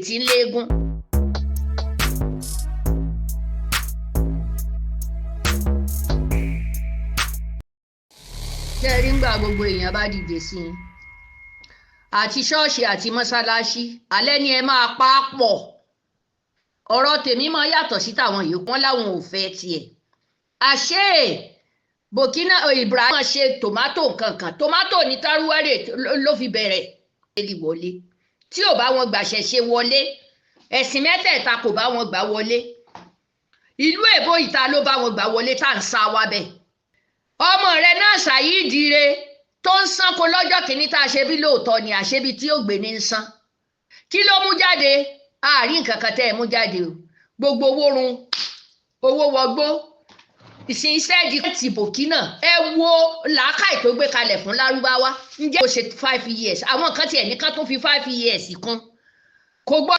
Tí ń léegun. Ṣé ẹ rí ńgbà gbogbo èèyàn bá dìde sí i, àti ṣọ́ọ̀ṣì àti mọ́ṣáláṣí, alẹ́ ni ẹ máa pa á pọ̀. Ọ̀rọ̀ tèmi máa yàtọ̀ sí tàwọn yòókù, wọn láwọn ò fẹ́ tiẹ̀. Àṣé Burkina Ibrahim ṣe tòmátò kankan, tòmátò ní Taruware ló fi bẹ̀rẹ̀ wọlé, tí ò bá wọn gbàṣẹ ṣe wọlé. Ẹ̀sìn mẹ́tẹ̀ẹ̀ta kò bá wọn gbà wọlé. Ìlú èbó ìta ló bá wọn gbà wọlé tá à ń sá wa bẹ́ẹ̀. Ọmọ rẹ náà ṣàyídìire tó ń sanko lọ́jọ́ kìíní tá a ṣe bí lóòótọ́ ni, àṣebi tí ó gbé ní ń san. Kí ló mú jáde? Àárín nǹkan kan tẹ́ ẹ mú jáde o. Gbogbo owó run, owó wọgbó. Ìsinsẹ́ di ti Burkina. Ẹ wo làákàyè tó gbé kalẹ̀ fún Lárúbáwá. Ǹjẹ́ ó ṣe 5 years? Àwọn kan tiẹ̀ ní ká tún fi 5 years kún. Kò gbọ́.